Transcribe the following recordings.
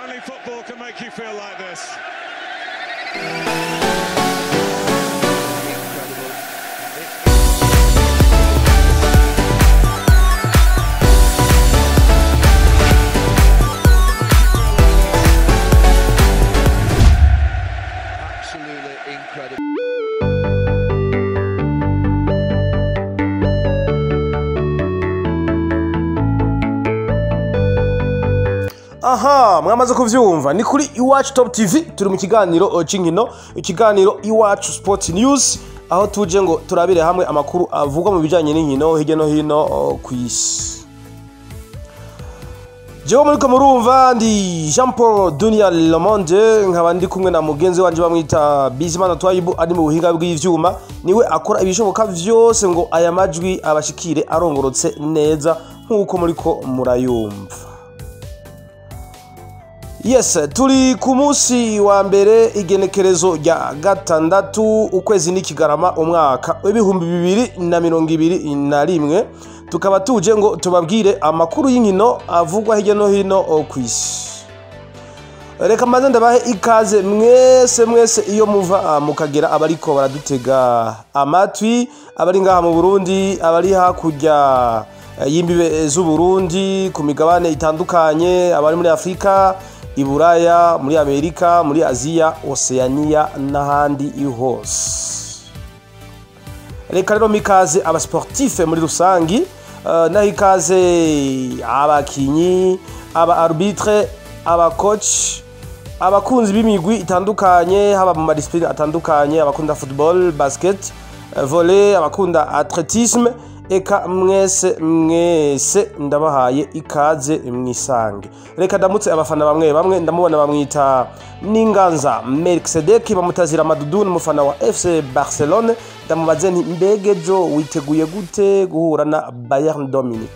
Only football can make you feel like this. Absolutely incredible. Aha, mwamaze kuvyumva ni kuri Iwacu Top TV, turi mu kiganiro c'inkino, ikiganiro Iwacu Sport News, aho tuje ngo turabire hamwe amakuru avugwa mu bijanye n'inkino hirya no hino kw'isi. Jewe muriko murumva ndi Jean Paul Dunia Lemonde, nkaba ndi kumwe na mugenzi wanje bamwita Bizimana Twaibu, ari mu buhinga bw'ivyuma, niwe akora ibishoboka vyose ngo aya majwi abashikire arongorotse neza nk'uko muriko murayumva. Yes, turi ku munsi wa mbere, igenekerezo rya 6 ukwezi n'ikigarama umwaka w'2021, tukaba tuje ngo tubabwire amakuru y'inkino avugwa hirya no hino kw'isi. Reka mbanze ndabahe ikaze mwese mwese iyo muva mukagera, abariko baradutega amatwi, abari ngaha mu Burundi, abari hakurya y'imbibe z'Uburundi ku migabane itandukanye, abari muri Afrika, Iburaya, muri Amerika, muri Aziya, Oceania n'ahandi hose. Reka rero mikaze abasportif muri rusangi, naho ikaze abakinyi, aba arbitre, aba coach, abakunzi b'imigwi itandukanye, haba mu madiscipline atandukanye, abakunda football, basket, volley, abakunda athlétisme, eka mwese mwese ndabahaye ikaze mwisange. Reka ndamutse abafana bamwe bamwe, ndamubona bamwita Ninganza Melkisedeki, bamutazira Madudu, umufana wa FC Barcelone. Ndamubaze nti mbege jo witeguye gute guhura na Bayern Dominic?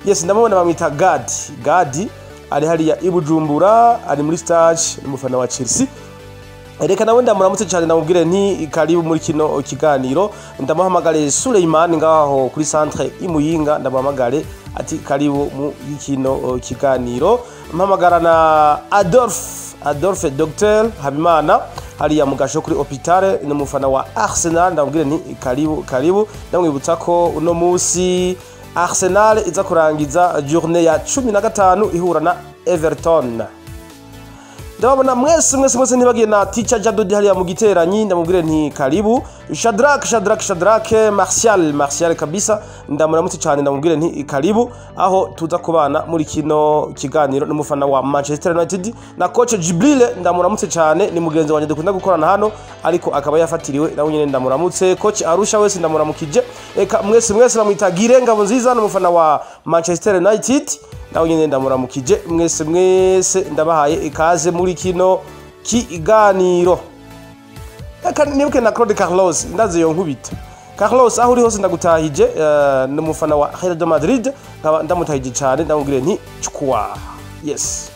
Yes, ndamubona bamwita Gadi. Gadi ari hariya i Bujumbura, ari muri stage, umufana wa Chelsea. Reka nawe ndamuramutse cyane, ndamubwire nti karibu muri kino kiganiro. Ndamuhamagare Suleiman ngaho kuri centre Imuyinga, ndamuhamagare ati karibu mu kino kiganiro. Mpamagara na Adolphe Dr Habimana hariya mu gasho kuri hôpital, ni umufana wa Arsenal, ndamubwire nti karibu karibu. Ndamwibutsa ko uno munsi Arsenal iza kurangiza journée ya 15 ihura na Everton. Ndababona mwese mwese mwese, ntibagiye na Teacher Jadodi hariya mu giteranyi, ndamubwire nti karibu. Shadrack Shadrack Shadrack Martial Martial kabisa, ndamuramutse cyane, ndamubwire nti karibu, aho tuza kubana muri kino kiganiro n'umufana wa Manchester United na coach Jibril, ndamuramutse cyane, ni mugenzi wanjye dukunda gukorana hano, ariko akaba yafatiriwe, nawe nyene ndamuramutse. Coach Arusha wese ndamuramukije. Eka mwese mwese, bamwita Girenga Ngabonziza, n'umufana wa Manchester United, nawe nyene ndamuramukije. Mwese mwese ndabahaye ikaze muri kino kiganiro. Reka nibuke na Claude Carlos, ndaze yo nkubita. Carlos aho uri hose ndagutahije, n'umufana wa Real de Madrid, nkaba ndamutahije cyane, ndamubwire nti chukwa. Yes.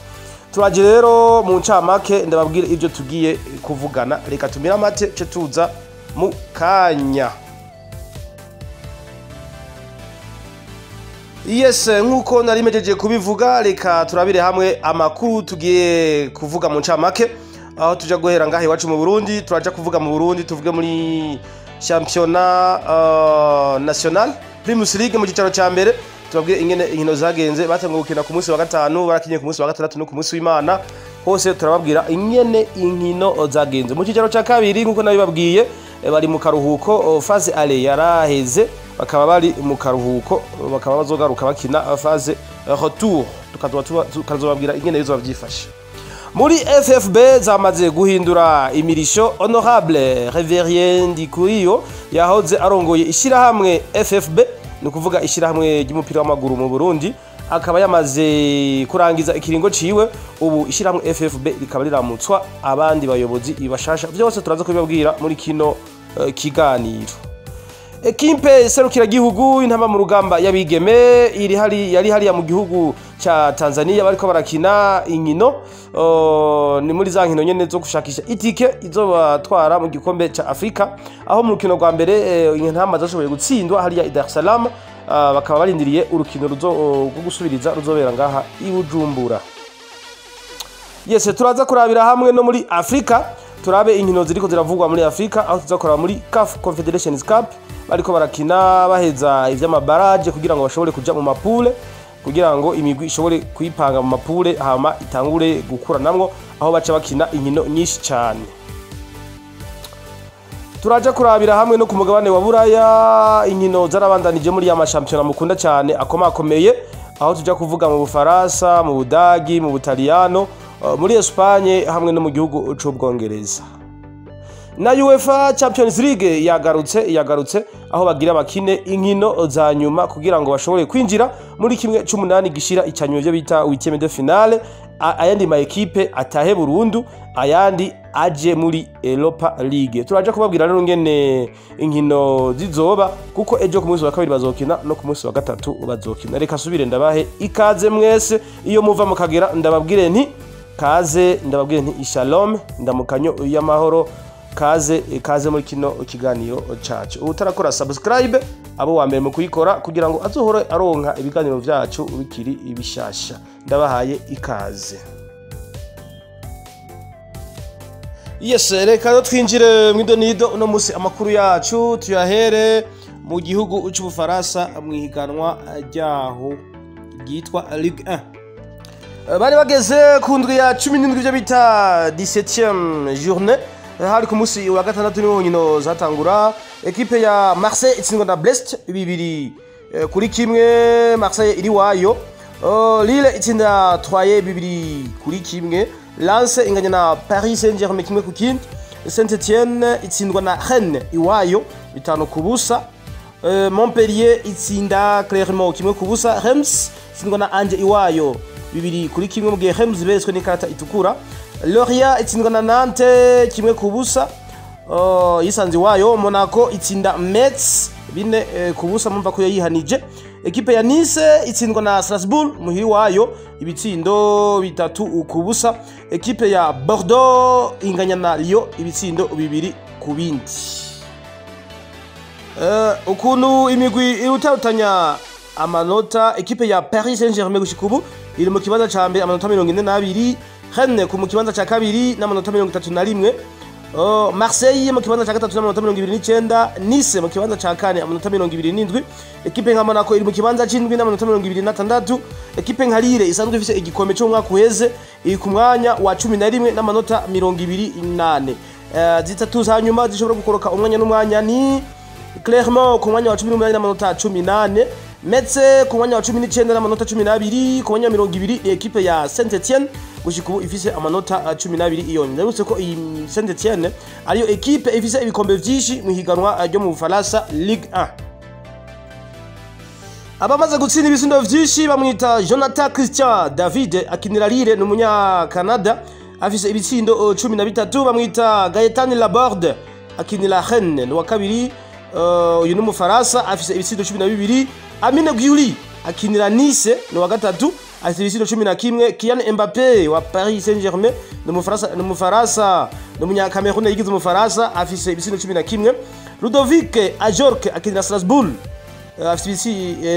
Turaje rero mu ncamake ndababwire ibyo tugiye kuvugana. Reka tumira amate ce tuza mu kanya. Yes, nkuko nari mejeje kubivuga, reka turabire hamwe amakuru tugiye kuvuga mu ncamake, aho tuja guhera ngahe iwacu mu Burundi. Turaja kuvuga mu Burundi, tuvuge muri championnat national Primus League mu gicaro ca mbere, tubabwire ingene inkino zagenze. Batanguye gukina ku munsi wa 5, barakinye ku munsi wa 6 no ku munsi w'Imana. Hose turababwira ingene inkino zagenze. Mu gicaro ca kabiri, nkuko nabibabwiye, bari mu karuhuko, phase aller yaraheze, bakaba bari mu karuhuko, bakaba bazogaruka bakina phase retour, tukazobabwira ingene bizoba vyifashe. Muri FFB zamaze guhindura imirisho. Honorable Reverien Ndikuriyo yahoze arongoye ishirahamwe FFB, ni ukuvuga ishirahamwe ry'umupira w'amaguru mu Burundi, akaba yamaze kurangiza ikiringo ciwe. Ubu ishirahamwe FFB rikaba riramutswa abandi bayobozi ibashasha. Byose turaza kubibabwira muri kino kiganiro. Ekipe serukiragihugu intamba mu rugamba y'abigeme iri hari yari hariya mu gihugu ca Tanzania, bariko barakina inkino, ni muri za nkino nyene zo gushakisha itike izobatwara mu gikombe ca Afrika, aho mu rukino rwa mbere intamba zashoboye gutsindwa hariya i Dar es Salaam, bakaba barindiriye urukino rwo gusubiriza ruzobera ngaha i Bujumbura. Yes, turaza kurabira hamwe no muri Afrika, turabe inkino ziriko ziravugwa muri Afrika, aho tuzakora muri CAF Confederations Cup bariko barakina baheza ivy'amabaraje kugira ngo bashobore kuja mu mapule, kugira ngo imigwi ishobore kwipanga mu mapule hama itangure gukuranamwo, aho baca bakina inkino nyinshi cyane. Turaja kurabira hamwe no ku mugabane wa Buraya inkino zarabandanije muri ya mashampiyona mukunda cyane akomakomeye, aho tuja kuvuga mu Bufaransa, mu Budagi, mu Butaliyano, muri Espagne hamwe no mu gihugu c'Ubwongereza. Na UEFA Champions League yagarutse aho bagira bakine inkino za nyuma kugira ngo bashobore kwinjira muri kimwe c'umunani gishira icanyuma byo bita huitième de finale. Ayandi ma ekipe atahe burundu, ayandi aje muri Europa League. Turaja kubabwira rero ngene inkino zizoba, kuko ejo ku munsi wa kabiri bazokina no ku munsi wa gatatu bazokina. Reka subire ndabahe ikaze mwese iyo muva mukagera, ndababwire nti kaze, ndababwire nti shalom, ndamukanyo y'amahoro, kaze kaze muri kino kiganiro cacu. Utarakora subscribe abo wa mbere mu kuyikora kugira ngo azohore aronka ibiganiro vyacu bikiri ibishasha. Ndabahaye ikaze. Yes, reka twinjire mwidonido uno musi amakuru yacu tuyahere mu gihugu c'Ubufaransa mu higanwa ryaho ryitwa Ligue 1. Bari bageze ku ndwi ya 17 byo bita 17e journée. Hari ku musi wa gatandatu niho nkino zatangura. Ekipe ya Marseille itsindwa na Brest 2-1, Marseille iri wayo. Lille itsinda Troyes 2-1. Lens inganya na Paris Saint-Germain 1-1. Saint-Étienne itsindwa na Rennes iwayo 5-0. Montpellier itsinda Clermont 1-0. Reims itsindwa na Angers iwayo 2-1, mu gihe Reims beretswe n'ikarata itukura. Lorient itsindwa na Nantes 1-0, yisanze iwayo. Monaco itsinda Metz 4-0, mumva ko yayihanije. Ekipe ya Nice itsindwa na Strasbourg muhiri wayo ibitsindo 3-0. Ekipe ya Bordeaux inganya na Lyon ibitsindo 2-2. Ukuntu imigwi irutarutanya amanota, ekipe ya Paris Saint-Germain gushika ubu iri mu kibanza ca mbere amanota 42, Rennes ku mu kibanza ca kabiri n'amanota 31, Marseille mu kibanza ca gatatu n'amanota 29, Nice mu kibanza ca kane amanota 27, ekipe nka Monaco iri mu kibanza c'indwi n'amanota 26, ekipe nka Lille isanzwe ifise igikombe c'umwaka uheze iri ku mwanya wa 11 n'amanota 28. Zitatu za nyuma zishobora gukoroka umwanya n'umwanya ni Clermont ku mwanya wa 18 n'amanota 18, Metz ku mwanya wa 19 n'amanota 12, ku mwanya wa 20 ni ekipe ya Saint-Étienne gushika ubu ifise amanota 12 iyo. Ndabutse ko iyi Saint-Étienne ariyo ekipe ifise ibikombe vyinshi mu higanwa ryo mu Bufaransa Ligue 1. Abamaze gutsinda ibisindo vyinshi bamwita Jonathan Christian David akinira Lille, ni umunya Canada afise ibitsindo 13. Bamwita Gaëtan Laborde akinira Rennes, ni wa kabiri, uyu ni umufaransa afise ibitsindo 12. Amine Gouiri akinira Nice, ni wa gatatu afise ibitsindo 11. Kylian Mbappé wa Paris Saint-Germain ni umufaransa, ni umunya Cameroun yigize umufaransa afise ibitsindo 11. Ludovic Ajorque akinira Strasbourg afise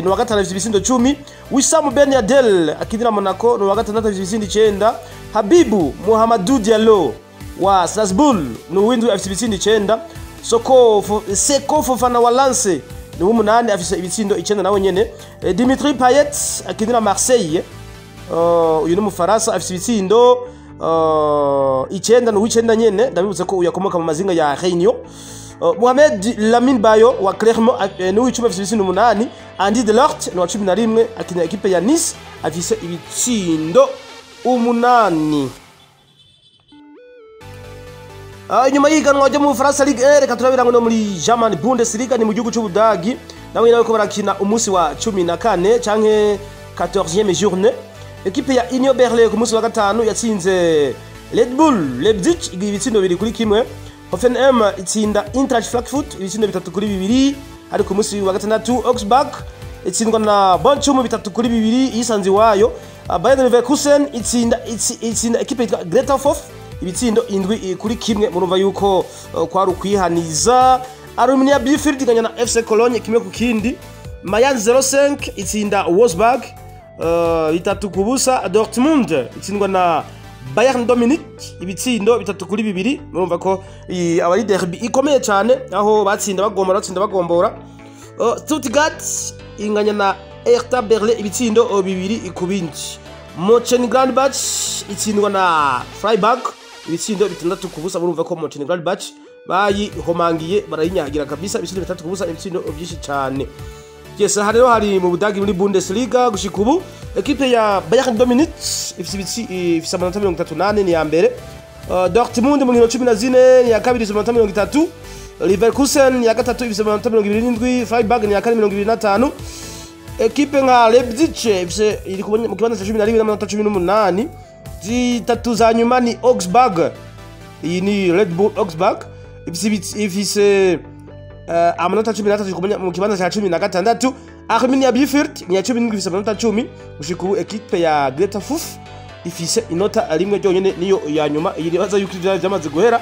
ni wa gatanu afise ibitsindo 10. Wissam Ben Yedder akinira Monaco ni wa gatandatu afise ibitsindo 9. Habibu Mohamedou Diallo wa Strasbourg ni uw'indwi afise ibitsindo 9. Seko Fofana wa Lens ni w'umunani afise ibitsindo 9 nawe nyene. Dimitri Payet akinira Marseille, uyu ni umufaransa afise ibitsindo 9, ni uw'icenda nyene. Ndabibutse ko uyu akomoka mu mazinga ya Réunion. Mohamed Lamine Bayo wa Clermont ni uw'icumi afise ibitsindo 8. Andy Delort ni wa 11 akinira ekipe ya Nice afise ibitsindo 8. Inyuma y'ihiganwa ryo mu Bufaransa Ligue 1, reka turabira ngo no muri German Bundesliga ni mu gihugu c'Ubudagi nawe nawe ko barakina umunsi wa 14 canke 14e journée. Ekipe ya Union Berlin ku munsi wa gatanu yatsinze Red Bull Leipzig ibitsindo 2-1. Hoffenheim itsinda Eintracht Frankfurt ibitsindo 3-2. Ariko ku munsi wa gatandatu Augsburg itsindwa na Bochum 3-2 yisanze iwayo. Bayern Leverkusen itsinda ekipe yitwa Greuther Fürth ibitsindo 7-1. Murumva yuko kwari ukwihaniza. Arminia Bielefeld iganya na FC Cologne 1-0. Mainz 05 itsinda Wolfsburg 3-0. Dortmund itsindwa na Bayern de Munich ibitsindo 3-2. Murumva ko aba ari derby ikomeye cyane, aho batsinda bagombora, batsinda bagombora. Stuttgart inganya na Hertha Berlin ibitsindo 2-2. Mönchengladbach itsindwa na Freiburg ibitsindo 6-0. Murumva ko Mönchengladbach bayihomangiye, barayinyagira kabisa, ibitsindo 6-0, ibitsindo byinshi cyane. Yes, aha rero hari mu Budagi muri Bundesliga. Gushika ubu ekipe ya Bayern de Munich ifise amanota 38, ni ya mbere. Dortmund mu nkino 14 ni ya kabiri, ifise amanota 30. Leverkusen ya gatatu ifise amanota 27, Freiburg ni ya kane 25. Ekipe nka Leipzig ifise iri mu kibanza cya 11 n'amanota 18. Zitatu za nyuma ni Augsburg, iyi ni Red Bull Augsburg, ifise amanota 13 mu kibanza cya 16. Arminia Bielefeld ni ya 17, ifise amanota 10. Gushika ubu ekipe ya Greuther Fürth ifise inota rimwe ryonyene, niyo ya nyuma. Iribaza yuko ivyari vyamaze guhera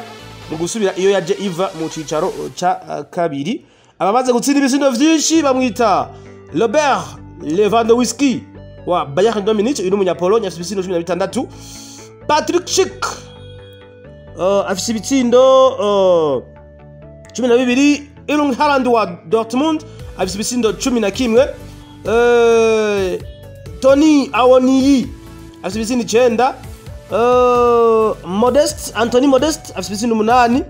mu gusubira iyo yaje iva mu cicaro ca kabiri. Abamaze gutsinda ibitsindo vyinshi bamwita Robert Lewandowski wa Bayern de Munich, uyu ni umunyapologne, afise ibitsindo 16. Patrick Schick afise ibitsindo 12. Erling Haaland wa Dortmund afise ibitsindo 11. Tony Awoniyi afise ibitsindo 9. Modest, Anthony Modest afise ibitsindo 8.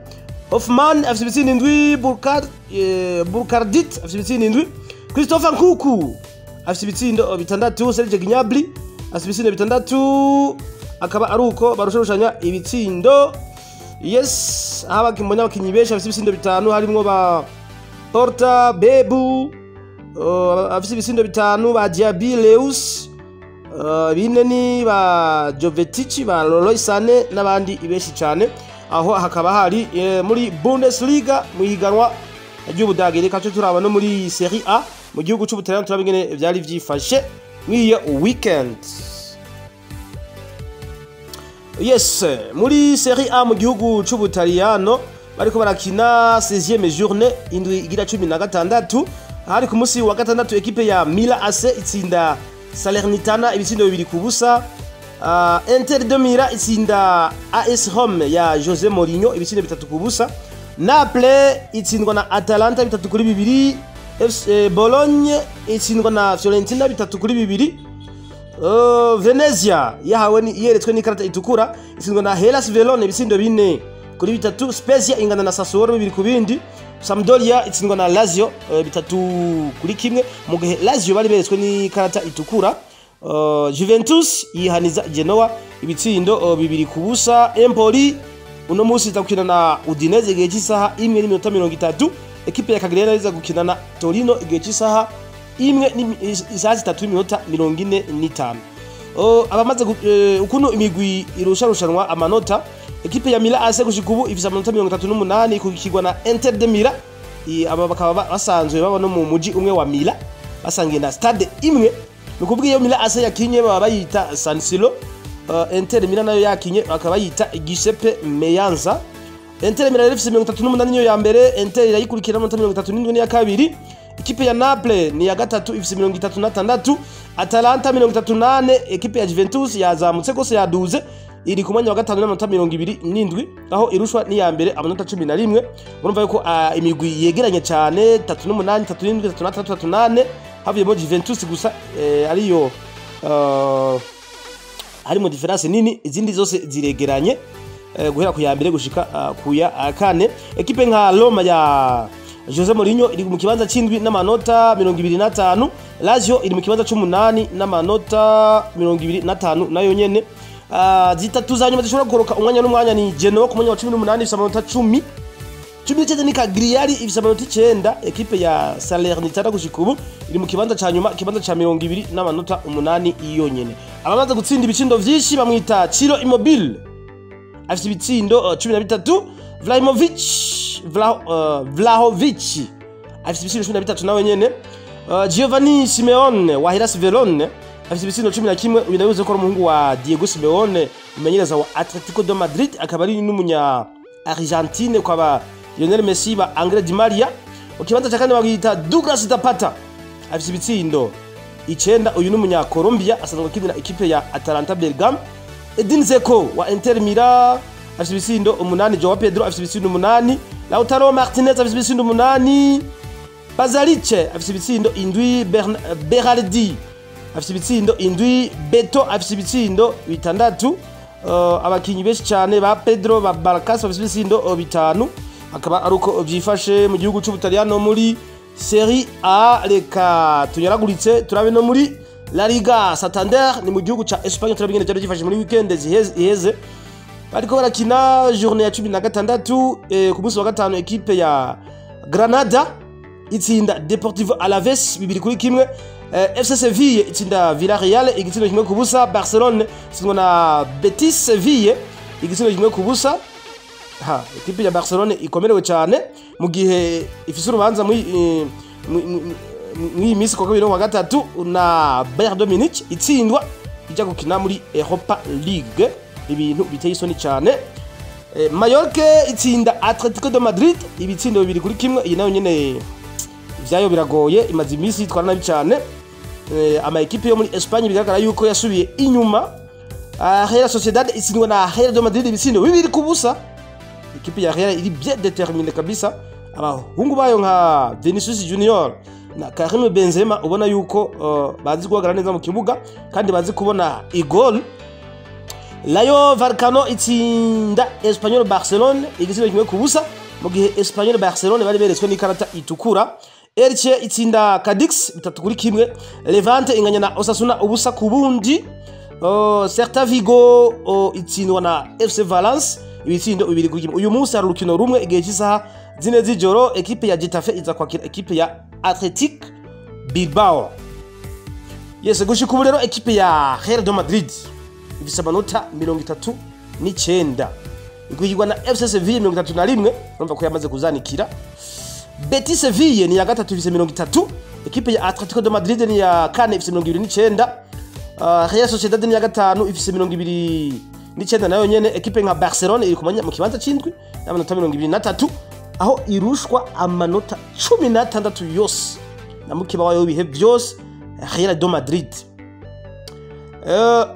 Hoffman afise ibitsindo 7. Burkardit afise ibitsindo 7. Christopher Nkunku afise ibitsindo 6. Serge Gnabry afise ibitsindo 6. Akaba ari uko barusharushanya ibitsindo. Yes, aha mbonye abakinyi benshi bafise ibitsindo 5, harimwo ba Porta Bebu afise ibitsindo 5, ba Diaby Leus bine, ni ba Jovetic, ba Leroy Sané n'abandi benshi cyane. Aho hakaba hari muri Bundesliga, mu higanwa ry'Ubudage. Reka tuce turaba no muri Serie A mu gihugu c'Ubutaliyani, turaba ingene vyari vyifashe mw'iyo weekend. Yes, muri Serie A mu gihugu c'Ubutaliyano bariko barakina 16e journée, indwi igira 16. Hari ku munsi wa gatandatu, ekipe ya Milan AC itsinda Salernitana ibitsindo 2-0. Inter de Milan itsinda AS Rome ya Jose Mourinho ibitsindo 3-0. Naples itsindwa na Atalanta 3-2. FC Bologne itsindwa na Fiorentina 3-2. Venezia yahawe ni yeretswe n'ikarata itukura, itsindwa na Hellas Verona ibitsindo 4-3. Spezia ingana na Sassuolo 2-2. Sampdoria itsindwa na Lazio 3-1, mu gihe Lazio bari beretswe n'ikarata itukura. Juventus yihaniza Genoa ibitsindo 2-0. Empoli uno munsi iza gukina na Udinese igihe cy'isaha 1:30. Ekipe ya Cagliari iza gukina na Torino igihe cy'isaha imwe, isaha 3:45. Abamaze ukuntu imigwi irusharushanwa amanota, ekipe ya Milan AC gushika ubu ifise amanota 38, ikurikirwa na Inter de Milan. Aba bakaba basanzwe baba no mu muji umwe wa Milan, basangiye na stade imwe. Ni ukuvuga iyo Milan AC yakinye baba bayita San Siro, Inter Milan nayo yakinye bakaba bayita Giuseppe Meazza. Inter Milan ifise 38, niyo ya mbere. Inter irayikurikira amanota 37, niya kabiri. Ikipe ya Naples ni ya gatatu, ifise 36. Atalanta 38. Ekipe ya Juventus yazamutse gose, yaduze, iri ku mwanya wa gatanu n'amanota 27, aho irushwa n'iya mbere amanota 11. Urumva yuko imigwi yegeranye cyane: 38, 37, 36, 38, havuyemo Juventus gusa ariyo harimo différence nini, izindi zose ziregeranye guhera ku ya mbere gushika ku ya kane. Ekipe nka Roma ya Jose Mourinho iri mu kibanza c'indwi n'amanota 25. Lazio iri mu kibanza c'umunani n'amanota 25 nayo nyene. Zitatu za nyuma zishobora gukoroka umwanya n'umwanya ni Genoa ku mwanya wa 18, ifise amanota 10. 19 ni Cagliari, ifise amanota 9. Ekipe ya Salernitana gushika ubu iri mu kibanza ca nyuma, ikibanza ca 20 n'amanota 8 iyo nyene. Abamaze gutsinda ibitsindo vyinshi bamwita Ciro Immobile, afise ibitsindo 13. Vlahovic, Vlahovic afise ibitsindo 13 nawe nyene. Giovanni Simeone wa Hellas Verona afise ibitsindo 11. Uyu nawe ko ari umuhungu wa Diego Simeone, umumenyereza wa Atletico de Madrid, akaba ari n'umunya Argentine kwa ba Lionel Messi, ba Angel Di Maria. Mu kibanza cya kane bagita Douglas Zapata, afise ibitsindo 9. Uyu n'umunya Colombia, asanzwe akinira ikipe ya Atalanta Bergame. Edin Dzeko wa Inter Milan afise ibitsindo 8, Joao Pedro afise ibitsindo 8, Lautaro Martinez afise ibitsindo 8, Pasalic afise ibitsindo 7, Berardi afise ibitsindo 7, Beto afise ibitsindo 6. Abakinyi benshi cyane ba Pedro ba Barkas bafise ibitsindo 5. Akaba ari uko vyifashe mu gihugu c'Ubutaliyano muri Serie A. Reka tunyaraguritse turabe no muri La Liga Santander, ni mu gihugu ca Espagne, turabe ingene vyari vyifashe muri weekend iheze. Bariko barakina journée ya 16, ku munsi wa gatanu ekipe ya Granada itsinda Deportivo Alaves 2-1. FC Seville itsinda Villarreal igitsindo 1-0. Barcelone itsindwa na Betis Seville igitsindo 1-0. Ha, ekipe ya Barcelone ikomerewe cyane mu gihe ifise urubanza muri mw'iyi minsi kwa kabiri no kwa gatatu na Bayern de Munich, itsindwa ijya gukina muri Europa League, ibintu biteye isoni cyane. Mallorca itsinda Atletico de Madrid ibitsindo 2-1. Iyi nayo nyene ivyayo biragoye, imaze iminsi yitwara nabi cyane. Ama ekipe yo muri Espagne bigaragara yuko yasubiye inyuma. Real Sociedad itsindwa na Real de Madrid ibitsindo 2-0. Ekipe ya Real iri bien déterminée kabisa, abahungu bayo nka Vinicius Junior na Karim Benzema ubona yuko bazi guhagarara neza mu kibuga kandi bazi kubona igol. Rayo Vallecano itsinda Espanyol Barcelone igitsindo 1-0, mu gihe Espanyol Barcelone bari beretswe n'ikarata itukura. Elche itsinda Cadix 3-1. Levante inganya na Osasuna 0-0. Celta Vigo itsindwa na FC Valence ibitsindo 2-1. Uyu munsi hari urukino rumwe igihe cy'isaha 4 z'ijoro, ekipe ya Getafe iza kwakira ekipe ya Athletic Bilbao. Yes, gushika ubu rero ekipe ya Real de Madrid ifise amanota 39, ikurikirwa na FC Seville 31, urumva ko yamaze kuzanikira. Betis Seville ni ya gatatu ifise 30, ekipe ya Atletico de Madrid ni ya kane ifise 29, Real Sociedad ni ya gatanu ifise 29 nayo nyene. Ekipe nka Barcelone iri kumanya mu kibanza c'indwi n'amanota 23, aho irushwa amanota 16 yose na mukiba wayo w'ibihe byose Real de Madrid.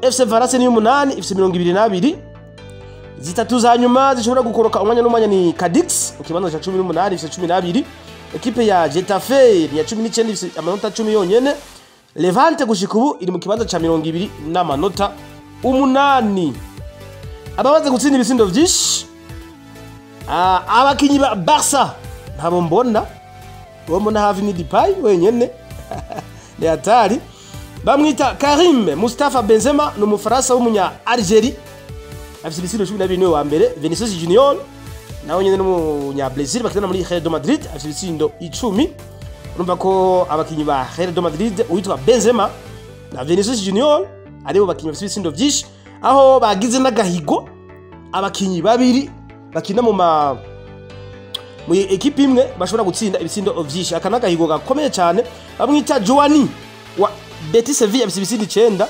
FC Valence ni 8 ifise 22. Zitatu za nyuma zishobora gukoroka umwanya n'umwanya ni Cadix mu kibanza ca 18 ifise 12, ekipe ya Getafe ni ya 19 ifise amanota 10 yonyene. Levante gushika ubu iri mu kibanza ca 20 n'amanota 8. Abamaze gutsinda ibitsindo vyinshi, abakinyi ba Barca ntabo mbona, uwo mbona hafi ni Depay wenyene, ni hatari. Bamwita Karim Mustafa Benzema, ni umufaransa w'umunya Algerie, afise ibitsindo 12, niwe wa mbere. Vinicius Junior nawe nyene n'umunya Brazil bakina muri Real de Madrid afise ibitsindo 10. Urumva ko abakinyi ba Real de Madrid uwitwa Benzema na Vinicius Junior aribo bakinyi bafise ibitsindo vyinshi, aho bagize n'agahigo abakinyi babiri bakina mu ma mu ekipe imwe bashobora gutsinda ibitsindo vyinshi. Aka n'agahigo gakomeye cyane. Bamwita Giovanni wa Betis Sevilla afise ibitsindo 9,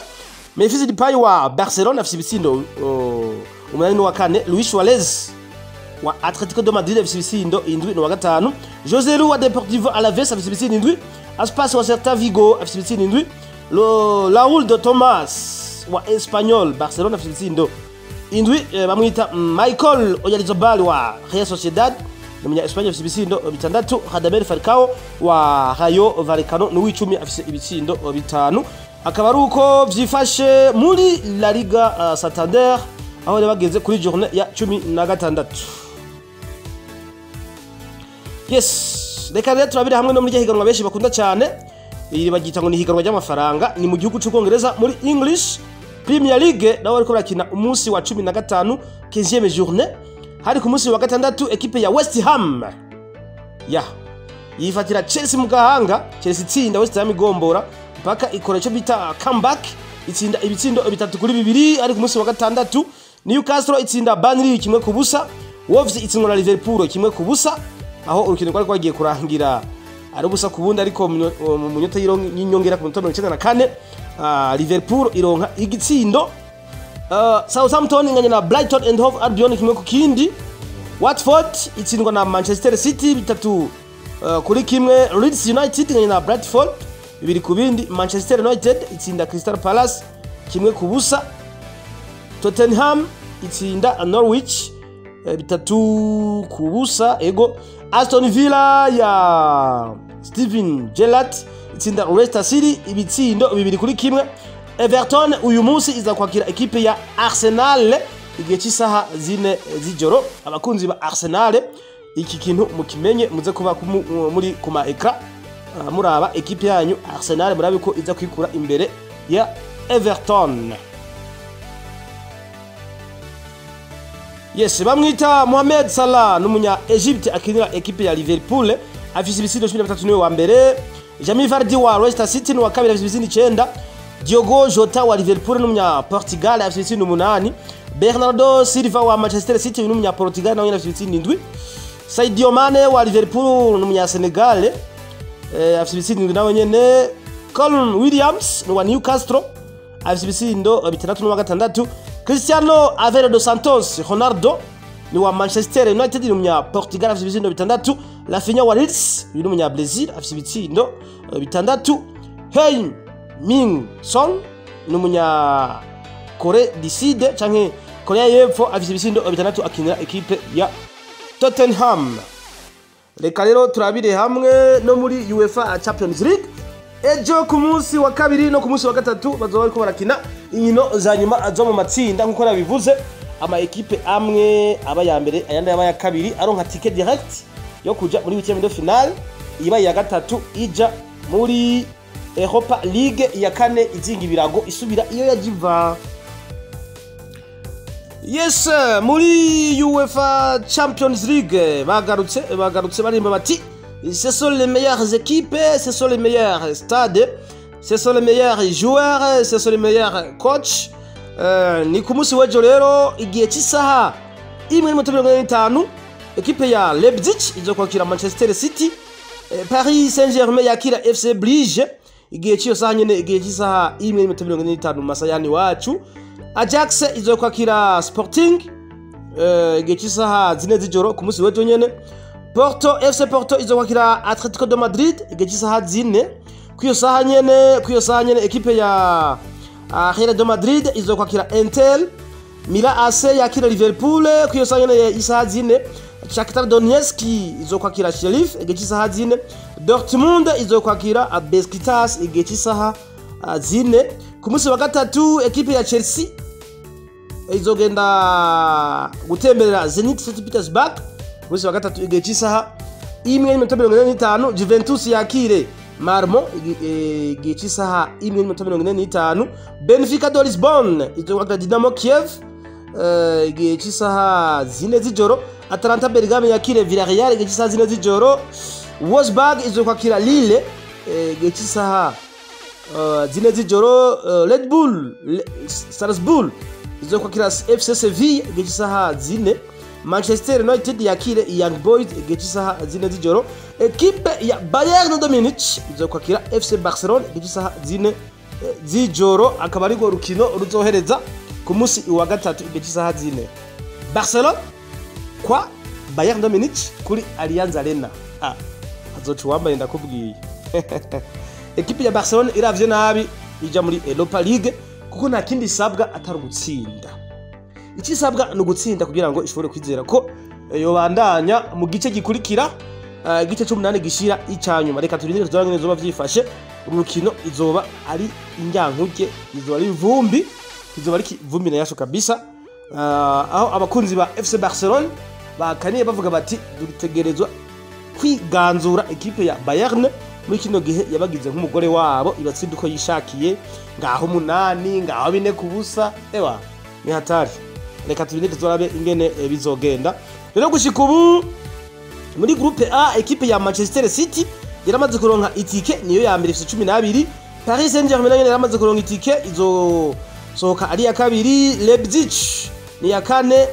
Memphis Depay wa Barcelona afise ibitsindo 8 n'uwa kane, Luis Suarez wa Atletico de Madrid afise ibitsindo 7 n'uwa gatanu, José Lu wa Deportivo Alaves afise ibitsindo 7, Aspas wa Celta Vigo afise ibitsindo 7, Raúl de Thomas wa Espanyol Barcelona afise ibitsindo 7, bamwita Michael Oyarzabal wa Real Sociedad ni umunya Espagne afise ibitsindo 6, Radamel Falcao wa Rayo Vallecano ni uw'icumi afise ibitsindo 5. Akaba ari uko vyifashe muri La Liga Santander, aho bari bageze kuri journée ya 16. Yes, reka rero turabire hamwe no muri rya higanwa benshi bakunda cyane, iri bagita ngo ni higanwa ry'amafaranga, ni mu gihugu c'Ubwongereza muri English Premier League, nabo bariko barakina umunsi wa 15, 15e journée. Hari ku munsi wa gatandatu ekipe ya West Ham ya yifatira Chelsea mu gahanga, Chelsea itsinda West Ham igombora mpaka ikora icyo bita comeback, itsinda ibitsindo 3-2. Ari ku munsi wa gatandatu Newcastle itsinda Burnley 1-0, Wolves itsindwa na Liverpool 1-0, aho urukino rwari rwagiye kurangira ari ubusa ku bundi, ariko mu minota y'inyongera ku minota 94 Liverpool ironka igitsindo. Southampton inganya na Brighton and Hove Albion 1-1. Watford itsindwa na Manchester City 3-1. Leeds United inganya na Bradford 2-2. Manchester United itsinda Crystal Palace 1-0. Tottenham itsinda Norwich 3-0. Ego Aston Villa ya Steven Gerrard itsinda Leicester City ibitsindo 2-1. Everton uyu munsi iza kwakira ekipe ya Arsenal igihe cy'isaha 4 z'ijoro. Abakunzi ba Arsenal iki kintu mukimenye, muze kuba muri kuma ekra muraba ekipe yanyu Arsenal, murabe ko iza kwikura imbere ya Everton. Yes, bamwita Mohamed Salah n'umunya Egypte akinira ekipe ya Liverpool, afise ibitsindo 13, niwe wa mbere. Jamie Vardy wa Leicester City ni wa kabiri, afise ibitsindo 9. Diogo Jota wa Liverpool n'umunya Portugal afise ibitsindo 8. Bernardo Silva wa Manchester City n'umunya Portugal nawe afise ibitsindo 7. Sadio Mane wa Liverpool n'umunya Senegal afise ibitsindo 7 nawe nyene. Colin Williams wa Newcastle afise ibitsindo 6 n'uwa gatandatu. Cristiano Aveiro dos Santos Ronaldo ni wa Manchester United n'umunya Portugal afise ibitsindo 6. Rafinha wa Leeds n'umunya Brazil afise ibitsindo 6. Heung Min Son n'umunya Corée du Sud canke Korea y'Epfo afise ibitsindo 6 akinira ekipe ya Tottenham. Reka rero turabire hamwe no muri UEFA Champions League. Ejo ku munsi wa kabiri no ku munsi wa gatatu bazoba bariko barakina inkino za nyuma zo mu matsinda, nkuko nabivuze. Ama ekipe amwe aba ya mbere ayandi aba ya kabiri aronka ticket direct yo kuja muri huitième de finale, iba ya gatatu ija muri Europa League, iya kane izinga ibirago isubira iyo yajiva. Yes, muri UEFA Champions League bagarutse barimba bati ce sont les meilleures équipes, ce sont les meilleurs stades, ce sont les meilleurs joueurs, ce sont les meilleurs coachs. Ni ku munsi w'ejo rero igihe cy'isaha 1:45 ekipe ya Leipzig izokwakira Manchester City, Paris Saint-Germain yakira FC Bruges igihe cy'iyo saha nyene, igihe cy'isaha 1:45 mu masaha yani wacu. Ajax izokwakira Sporting igihe cy'isaha 4 z'ijoro ku munsi w'ejo nyene. Porto, FC Porto izokwakira Atletico de Madrid igihe cy'isaha 4. Kuyo saha nyene ekipe ya Real de Madrid izokwakira Inter. Milan AC yakira Liverpool kuyo saha nyene isaha 4. Shakhtar Donetsk izokwakira Sheriff igihe cy'isaha 4. Dortmund izokwakira Besiktas igihe cy'isaha 4. Ku munsi wa gatatu ekipe ya Chelsea izogenda gutemberera Zenit St Petersburg ku munsi wa gatatu igihe cy'isaha 1:45. Juventus yakire Marmo igihe cy'isaha 1:45. Benfica de Lisbonne izokwakira Dinamo Kiev igihe cy'isaha 4 z'ijoro. Atalanta Bergame yakire Villarreal igihe cy'isaha 4 z'ijoro. Wolfsburg izokwakira Lille igihe cy'isaha 4 z'ijoro. Red Bull Salzburg izokwakira FC Sevilla igihe cy'isaha 4. Manchester United yakire Young Boys igihe cy'isaha 4 z'ijoro. Ekipe ya Bayern de Munich izokwakira FC Barcelona igihe cy'isaha 4 z'ijoro. Akaba ari rukino ruzohereza ku munsi wa gatatu igihe cy'isaha 4. Barcelona kwa Bayern de Munich kuri Allianz Arena. Hazoca uwambaye ndakubwiye. Ekipe ya Barcelona iravye nabi ija muri Europa League kuko nta kindi isabwa atari ugutsinda. Icisabwa ni ugutsinda kugira ngo ishobore kwizera ko yobandanya mu gice gikurikira, igice c'umunani gishira icanyuma. Reka turindire tuzoba ngene zoba vyifashe. Urukino izoba ari inyankuke, izoba ari ivumbi, izoba ari ivumbi na yasho kabisa. Aho abakunzi ba FC Barcelona bakaniye bavuga bati dutegerezwa kwiganzura ekipe ya Bayern muri kino gihe yabagize nk'umugore wabo, ibatsinda uko yishakiye, ngaho 8 ngaho 4-0. Ewa ni hatari. Reka turindire tuzorabe ingene bizogenda. Rero gushika ubu muri groupe A ekipe ya Manchester City yaramaze kuronka itike, niyo ya mbere ifise 12. Paris Saint-Germain nayo yaramaze kuronka itike, izosohoka ari ya kabiri. Leipzig ni ya kane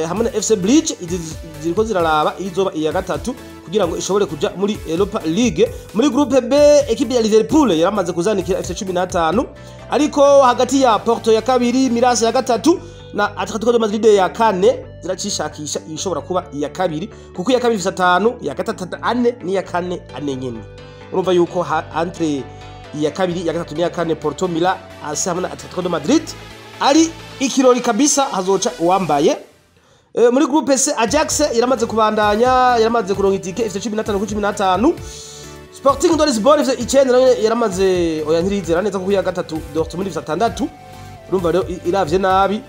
hamwe na FC Bruges ziriko ziraraba izoba iya gatatu kugira ngo ishobore kuja muri Europa League. Muri groupe B ekipe ya Liverpool yaramaze kuzanikira FC 15, ariko hagati ya Porto ya kabiri, Milan ya gatatu na Atletico de Madrid ya kane ziracishakisha ishobora kuba iya kabiri, kuko iya kabiri ifise 5, iya gatatu 4 n'iya kane 4 nyene. Urumva yuko entre iya kabiri, iya gatatu n'iya kane Porto, Milan AC hamwe na Atletico de Madrid ari Ikirori kabisa, hazoca uwambaye. Muri groupe C, Ajax yaramaze kubandanya, yaramaze kuronka itike, ifite 15 kuri 15. Sporting de Lisbonne ifite 9 nayo yaramaze, oya, ntirizera neza kuko iya gatatu Dortmund ifite 6. Urumva rero iravye nabi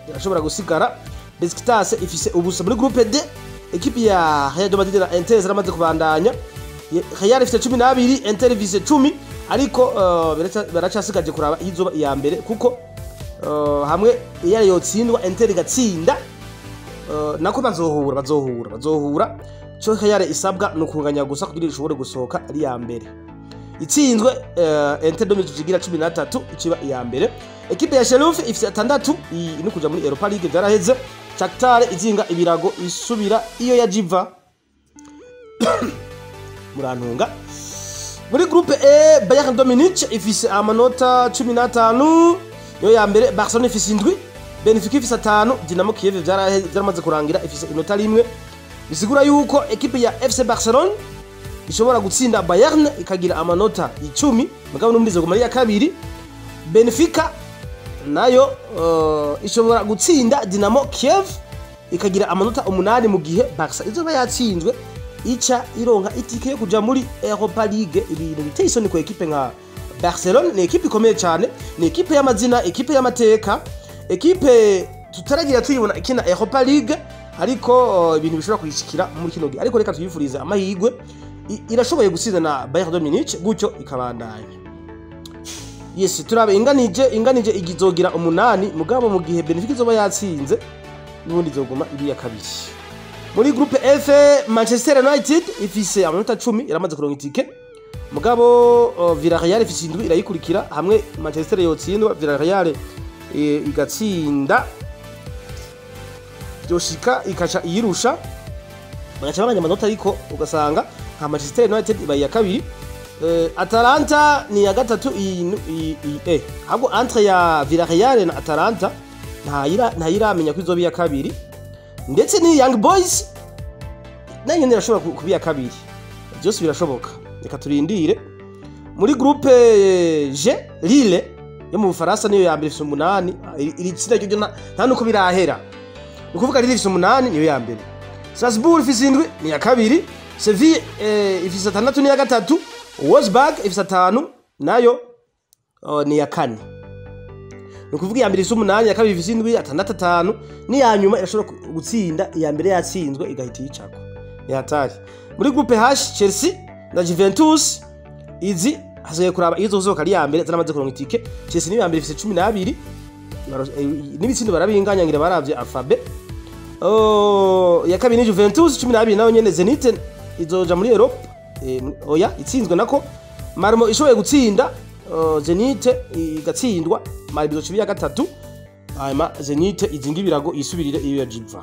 irashobora gusigara. Besiktas ifise ubusa. Muri groupe D, ekipi ya Real de Madrid na Inter zaramaze kubandanya. Real ifite 12, Inter ifise 10, ariko baracasigaje kuraba izoba iya mbere, kuko hamwe Real yotsindwa, Inter igatsinda, nako bazohura. Cyo Real isabwa ni ukunganya gusa kugira ishobore gusohoka ari iya mbere. Itsinzwe, Inter de Madrid igira 13, ikiba iya mbere. Ekipe ya Sheriff ifite 6, no kuja muri Europa League byaraheze. Shakhtar izinga ibirago isubira iyo yajiva, murantunga. Muri groupe E, Bayern de Munich ifise amanota 15, niyo ya mbere. Barcelona ifise 7, Benfica ifise 5, Dinamo Kiev byaramaze kurangira, ifise inota 1. Bisigura yuko ekipe ya FC Barcelona ishobora gutsinda Bayern ikagira amanota 10, mugabo n'ubundi izoguma ari iya kabiri. Benfica nayo ishobora gutsinda Dinamo Kiev ikagira amanota 8, mu gihe Barca izoba yatsinzwe ica ironka itike yo kuja muri Europa League. Ibintu biteye isoni ku ekipe nka Barcelona. Ni ekipe ikomeye cyane, ni ekipe y'amazina, ekipe y'amateka, ekipe tutaragira tuyibona ikina Europa League, ariko ibintu bishobora kuyishikira muri kino gihe. Ariko reka tuyifurize amahirwe. Irashoboye gutsinda na Bayern de Munich gutyo ikabandanya. Yes, turabe inganije igizogira 8, mugabo mu gihe Benfica izoba yatsinze n'ubundi izoguma iri ya kabiri. Muri groupe F, Manchester United ifise amanota 10, yaramaze kuronka itike, mugabo Villarreal ifise 7, irayikurikira. Hamwe Manchester yotsindwa, Villarreal igatsinda, byoshika ikaca iyirusha, bagaca banganya amanota, ariko ugasanga nka Manchester United ibaye iya kabiri. Atalanta ni ya gatatu. Ahubwo entre ya Villarreal na Atalanta ntayiramenya ko izoba iya kabiri, ndetse ni Young Boys nayo nyene irashobora kuba iya kabiri. Byose birashoboka, reka turindire. Muri groupe G, Lille yo mu Bufaransa niyo ya mbere, ifise 8. Iri tsinda ryo nta nuko birahera, ni ukuvuga Lille ifise 8, niyo ya mbere. Strasbourg ifise 7, ni iya kabiri. Seville ifise 6, ni iya gatatu. Wolfsburg ifise 5, nayo ni iya kane. Ni ukuvuga iya mbere ifise 8, iya kabiri ifise 7, 6, 5, n'iya nyuma irashobora gutsinda iya mbere yatsinzwe igahita iyicako. Ni hatari. Muri groupe H, Chelsea na Juventus izi hasigaye kuraba izo zoka ari iya mbere, zaramaze kuronka itike. Chelsea niyo ya mbere, ifise 12, n'ibitsindo barabinganya, ngira baravye alphabet. Oh, ya kabiri ni Juventus 12 nayo nyene. Zenit izoja muri Europe, oya, itsinzwe nako Malmo ishoboye gutsinda, Zenit igatsindwa, Malmo izoca iya gatatu, hanyuma Zenit izinga ibirago isubirire iyo yajiva.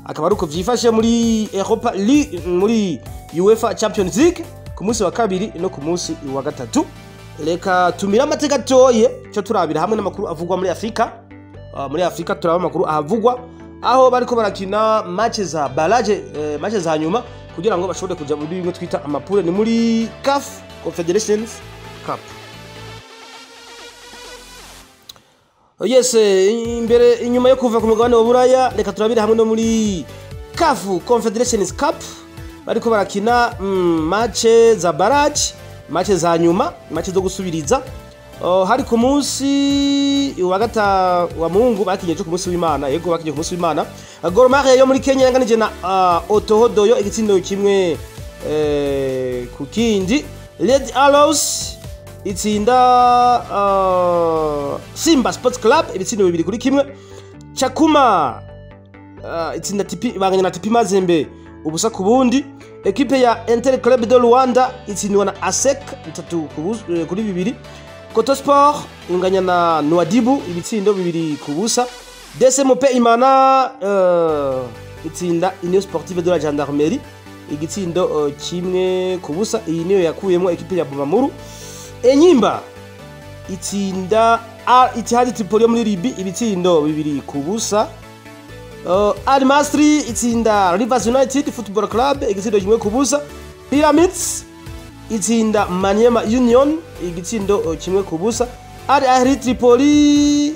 Akaba ari uko vyifashe muri Europa League, muri UEFA Champions League ku munsi wa kabiri no ku munsi wa gatatu. Reka tumire amateka gatoye cyo turabira hamwe n'amakuru avugwa muri Afrika. Muri Afrika turaba amakuru ahavugwa aho bariko barakina match za barrage, match za nyuma kugira ngo bashobore kuja muri bimwe twita ama poules, ni muri CAF Confederations Cup. Yes, imbere inyuma yo kuva ku mugabane wa Buraya, reka turabire hamwe no muri CAF Confederations Cup bariko barakina match za barrage, match za nyuma, match zo gusubiriza. Hari ku munsi wa gata wa Mungu bakinye, ku munsi w'Imana, yego, bakinye ku munsi w'Imana. Gor Mahia yo muri Kenya yanganije na Otoho d'Oyo igitsindo 1 ku kindi. Red Arrows itsinda Simba Sports Club ibitsindo 2-1. Tshakhuma itsinda TP, banganya na TP Mazembe 0-0. Ekipe ya Inter Club de Luanda itsindwa na ASEC 3-2. Coton Sport inganya na Nouadhibou ibitsindo 2-0. DCMP Imana itsinda Union Sportive de la Gendarmerie igitsindo 1-0. Iyi niyo yakuyemo ekipe ya Bumamuru. Enyimba itsinda Al Ittihad Tripoli yo muri Libye ibitsindo 2-0. Al Masry itsinda Rivers United Football Club igitsindo 1-0. Pyramids itsinda Maniema Union igitsindo 1-0. Al Ahli Tripoli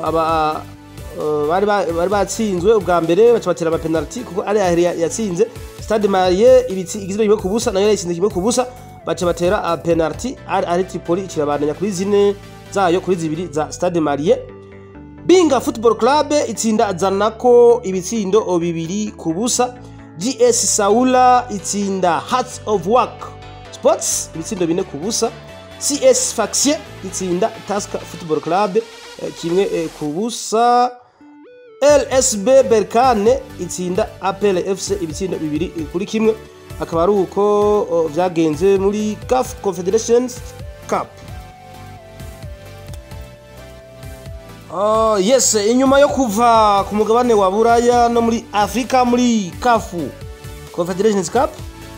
Aba bari batsinzwe ubwa mbere, baca batera ama penalty kuko Al Ahly yatsinze Stade Malien igitsindo 1-0, nayo yatsinze 1-0, baca batera penalty. Al Ahly Tripoli ikirabandanya kuri zine zayo kuri zibiri za Stade Malien. Binga Football Club itsinda Zanako ibitsindo 2-0. GS Saoura itsinda Hearts of Oak Sports ibitsindo 4-0. CS Sfaxien itsinda Tusker Football Club 1-0. LSB Berkane itsinda APR FC ibitsindo 2-1. Akaba ari uko vyagenze muri CAF Confederations Cup. Yes, inyuma yo kuva ku mugabane wa Buraya no muri Afrika muri CAF Confederations Cup,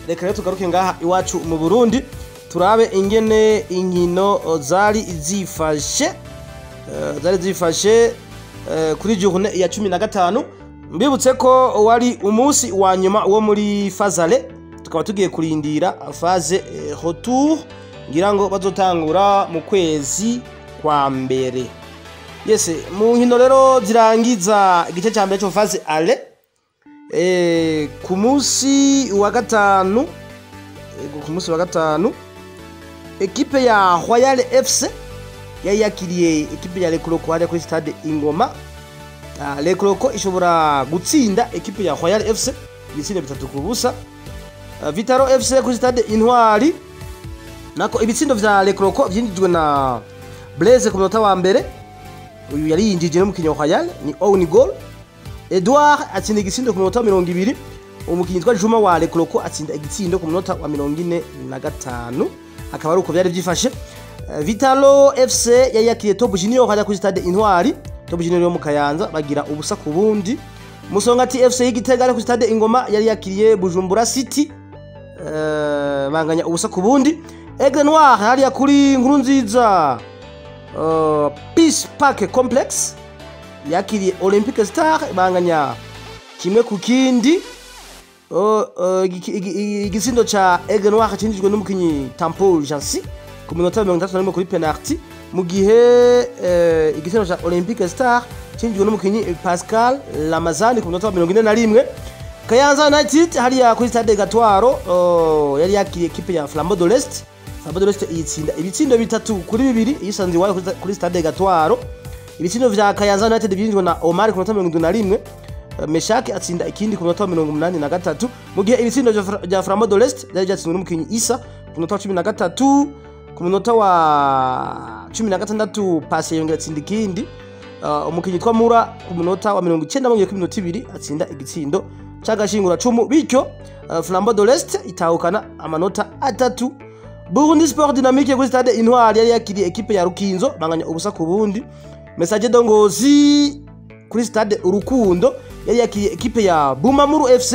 reka rero tugaruke ngaha iwacu mu Burundi turabe ingene inkino zari zifashe, kuri journée ya 15. Mbibutse ko wari umunsi wa nyuma wo muri phase aller, tukaba tugiye kurindira phase retour, ngira ngo bazotangura mu kwezi kwa mbere. Yes, mu nkino rero zirangiza igice cya mbere cyo phase aller, ku munsi wa gatanu, ku munsi wa gatanu ekipe ya Royal FC yari yakiriye ekipe ya Lekroko hariya kuri stade Ingoma. Lekroko ishobora gutsinda ekipe ya Royal FC ibitsindo 3-0. Vitaro FC kuri stade Intwari, nako ibitsindo vya Lekroko vyinjijwe na Blaise ku munota wa mbere, uyu yari yinjije n'umukinyi wa Royal ni own goal. Edouard atsinda igitsindo ku munota wa 20, umukinyi witwa Juma wa Lekroko atsinda igitsindo ku munota wa 45. Akaba ari uko byari byifashe. Vitalo FC yari yakiriye Top Junior hariya kuri stade Intwari, Top Junior yo mu Kayanza, bagira 0-0. Musongati FC y'Igitega kuri stade Ingoma yari yakiriye Bujumbura City, banganya 0-0. Aigle Noir hariya kuri Nkurunziza Peace Park Complex yakiriye Olympic Star, banganya 1-1. Igitsindo ca Aigle Noir cinjijwe n'umukinyi Tampo Jansi ku minota 31 kuri penalty, mu gihe igitsindo ca Olympic Star cinjijwe n'umukinyi Pascal Lamazani ku minota 41. Kayanza United hariya kuri stade Gatwaro yari yakiriye ekipe ya Flambeau de l'Est. Flambeau de l'Est itsinda ibitsindo 3-2 yisanze iwayo kuri stade Gatwaro. Ibitsindo vya Kayanza United byinjijwe na Omar ku minota 71, Meshaki atsinda ikindi ku minota 83, mu gihe ibitsindo vya Flambeau de l'Est byari byatsinzwe n'umukinyi Isa ku minota 13, ku munota wa 16 Pasi yongera atsinda ikindi, umukinyi twa Mura ku munota wa 90 bongeye ku minota 2 atsinda igitsindo c'agashingura cumu, bityo Flambeau de l'Est itahukana amanota 3. Burundi Sport Dynamique kuri stade Intwari yari yakiriye ekipe ya Rukinzo, banganya 0-0. Messager de Ngozi kuri stade Urukundo yari yakiriye ekipe ya Bumamuru FC.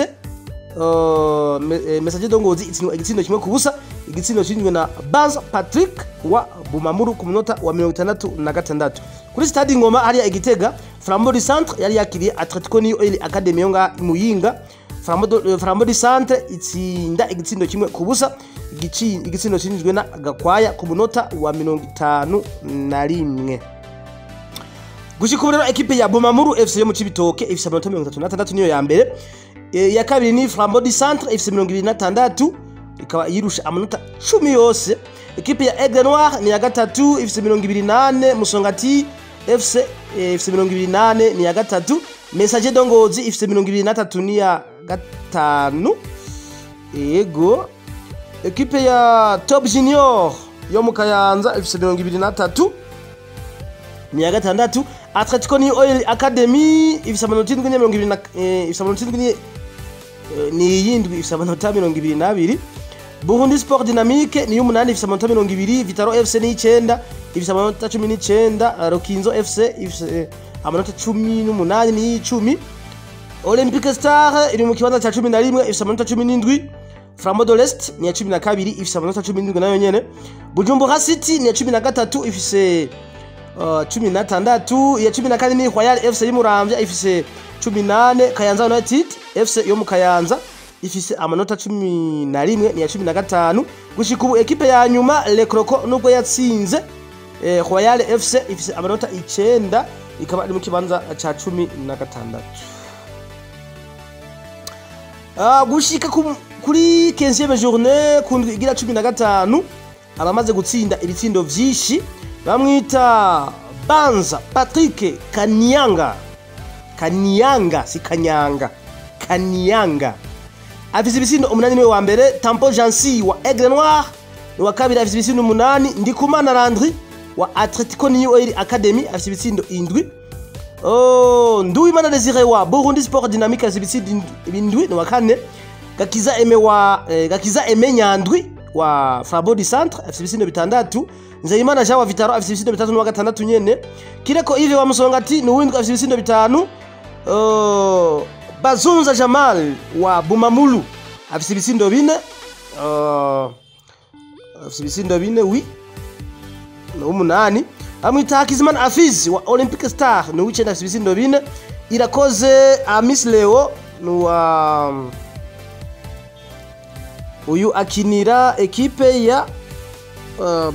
Messager de Ngozi itsindwa igitsindo 1-0, igitsindo cinjijwe na Banza Patrick wa Bumamuru ku munota wa 66. Kuri stade Ingoma hariya Igitega, Flambeau du Centre yari yakiriye Atletico New Oil Academy yo nga Muyinga. Flambeau du Centre itsinda igitsindo 1-0, igitsindo cinjijwe na Gakwaya ku munota wa 51. Gushika ubu rero ekipe ya Bumamuru FC yo mu Cibitoke ifise amanota 36, niyo ya mbere. Ya kabiri ni Flambeau du Centre ifise 26, ikaba yirusha amanota 10 yose. Ekipe ya Aigle Noir ni ya gatatu ifise 28, Musongati FC ifise 28 ni ya gatatu, Messager de Ngozi ifise 23 ni ya gatanu. Yego, ekipe ya Top Junior yo mu Kayanza ifise 23 ni ya gatandatu. Atletico New Oil Academy ifise amanota indwi mirongo ibiri na ifise amanota indwi ni yindwi, ifise amanota 22. Burundi Sport Dynamique ni y'umunani ifise amanota 20, Vitaro FC ni 9 ifise amanota 19, Rukinzo FC ifise amanota 18 ni 10. Olympic Star iri mu kibanza ca 11 ifise amanota 17. Flambeau de l'Est ni ya 12 ifise amanota 17 nayo nyene. Bujumbura City ni ya 13 ifise 16. Ya 14 ni Royal FC y'Muramvya ifise 18. Kayanza United FC yo mu Kayanza ifise amanota 11 ni ya 15. Gushika ubu ekipe ya nyuma Le Croco nubwo yatsinze Royal FC ifise amanota 9, ikaba iri mu kibanza ca 16. Gushika kuri 15e journée, ku ndwi igira 15, abamaze gutsinda ibitsindo vyinshi bamwita Banza Patrick Kanyanga. Kanyanga, si Kanyanga, Kanyanga, afise ibitsindo 8, niwe wa mbere. Tampo Jansi wa Aigle Noir ni wa kabiri, afise ibitsindo 8. Ndikumana Landry wa Atletico New Oil Academy afise ibitsindo 7. Oh, Nduwimana Desire wa Burundi Sport Dynamique afise ibitsindo 7, ni wa kane. Gakiza Aime wa Gakiza Aime Nyandwi wa Flambeau du Centre afise ibitsindo 6. Nzeyimana Jean wa Vitaro afise ibitsindo 3, ni wa gatandatu nyene. Kireko Yves wa Musongati ni uwindwi, afise ibitsindo 5. Bazunza Jamal wa Bumamulu afise ibitsindo 4, afise ibitsindo 4, oui, ni umunani. Amwita Hakizimana Afiz wa Olympic Star ni uw'icenda, afise ibitsindo 4. Irakoze Amis Leo ni wa uyu akinira ekipe ya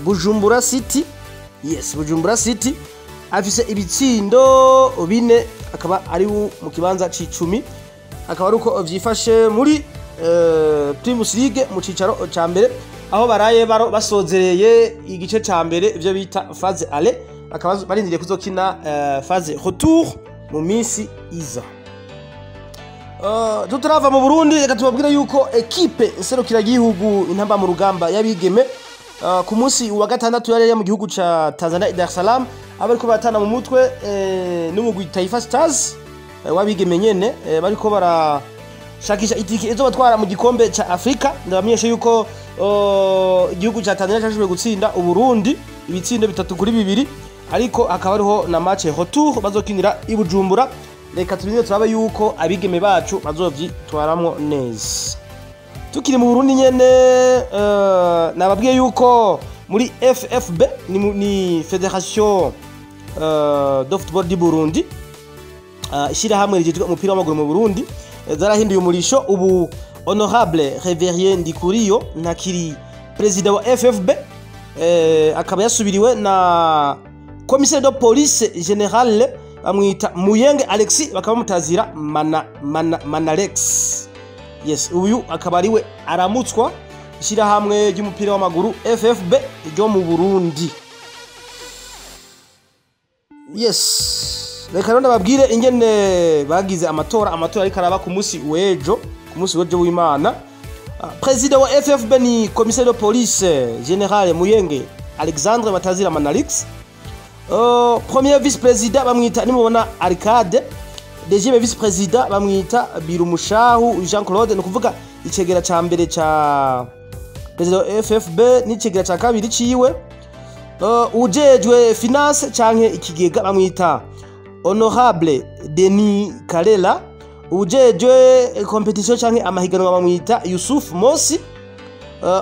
Bujumbura City, yes, Bujumbura City, afise ibitsindo 4, akaba ari mu kibanza c'icumi. Akaba ari uko vyifashe muri Primus League mu cicaro ca mbere, aho baraye baro basozereye igice ca mbere, ivyo bita phase aller, akaba barindiriye kuzokina phase retour mu minsi iza. Tutarava mu Burundi, reka tubabwire yuko ekipe nserukiragihugu Intamba mu Rugamba y'abigeme ku munsi wa gatandatu yari mu gihugu ca Tanzania, Dar es Salaam, aho bariko baratana mu mutwe n'umugwi Taifa Stars w'abigeme nyene, bariko barashakisha itike izobatwara mu gikombe ca Afrika. Ndabamenyesha yuko igihugu ca Tanzania cashoboye gutsinda Uburundi ibitsindo 3-2, ariko hakaba hariho na match retour bazokinira i Bujumbura. Reka turinde turabe yuko abigeme bacu bazovyitwaramwo neza. Tukiri mu Burundi nyene, nababwiye yuko muri FFB, ni Fédération de Football du Burundi, ishyirahamwe rigejwe umupira w'amaguru mu Burundi, zarahinduye umurisho. Ubu Honorable Reverien Ndikuriyo ntakiri perezida wa FFB, akaba yasubiriwe na commissaire de police générale bamwita Muyenge Alexis, bakaba bamutazira Mana, Mana, Manalex. Yes, uyu akaba ariwe aramutswa ishyirahamwe ry'umupira w'amaguru FFB ryo mu Burundi. Yes, reka rero ndababwire ingene bagize amatora. Amatora ariko araba ku munsi w'ejo, ku munsi w'ejo w'Imana. Perezida wa FFB ni commissaire de police général Muyenge Alexandre Batazira Manalix. Premier vice président bamwita Nimubona Arcade, deuxième vice président bamwita Birumushahu Jean Claude. Ni ukuvuga icegera ca mbere ca perezida wa FFB n'icegera ca kabiri ciwe. Ujejwe finance canke ikigega bamwita Honorable Denis Karela. Ujejwe compétition canke amahiganwa bamwita Yusuf Mosi.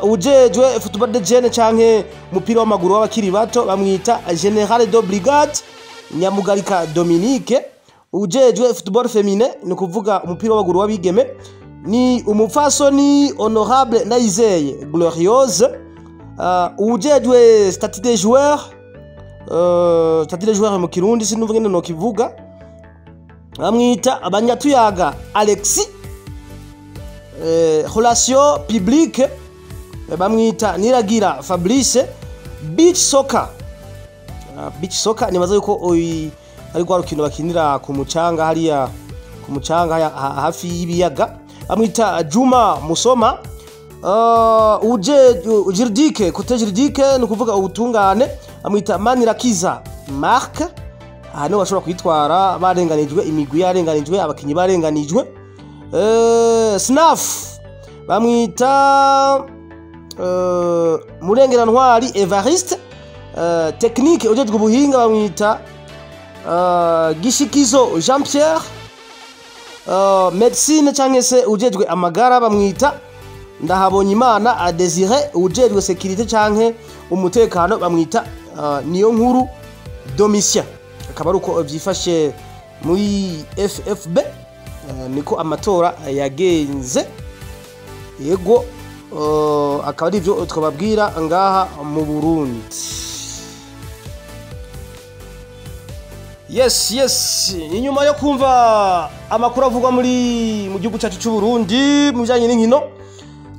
Ujejwe football de jeunes canke umupira w'amaguru w'abakiri bato bamwita Général de Brigade Nyamugarika Dominique. Ujejwe football féminin, ni ukuvuga umupira w'amaguru w'abigeme, ni umupfasoni Honorable Nayizeye Gloriose. Ujejwe statut des joueurs, statut des joueurs mu Kirundi sinumva ngene nokivuga, bamwita Abanyatuyaga Alexis. Relation publique bamwita Niragira Fabrice. Beach soccer, beach soccer nibaza yuko ari rwa rukino bakinira ku mucanga hariya, ku mucanga hafi y'ibiyaga, bamwita Juma Musoma. Uje juridique, côté juridique, ni ukuvuga ubutungane, bamwita Manirakiza Marc. Aha niho bashobora kwitwara barenganijwe, imigwi yarenganijwe, abakinyi barenganijwe. Snaf bamwita Murengerantwari Evariste. Technique, ujejwe ubuhinga, bamwita Gishikizo Jean Pierre. Médecine canke se ujejwe amagara bamwita Ndahabonyimana Desire. Ujejwe sécurité canke umutekano bamwita Niyo Nkuru Domitien. Akaba ari uko vyifashe muri FFB, niko amatora yagenze. Yego, akaba ari ivyo twababwira ngaha mu Burundi. Yes, inyuma yo kumva amakuru avugwa muri mu gihugu cyacu cy'u Burundi mu bijanye n'inkino,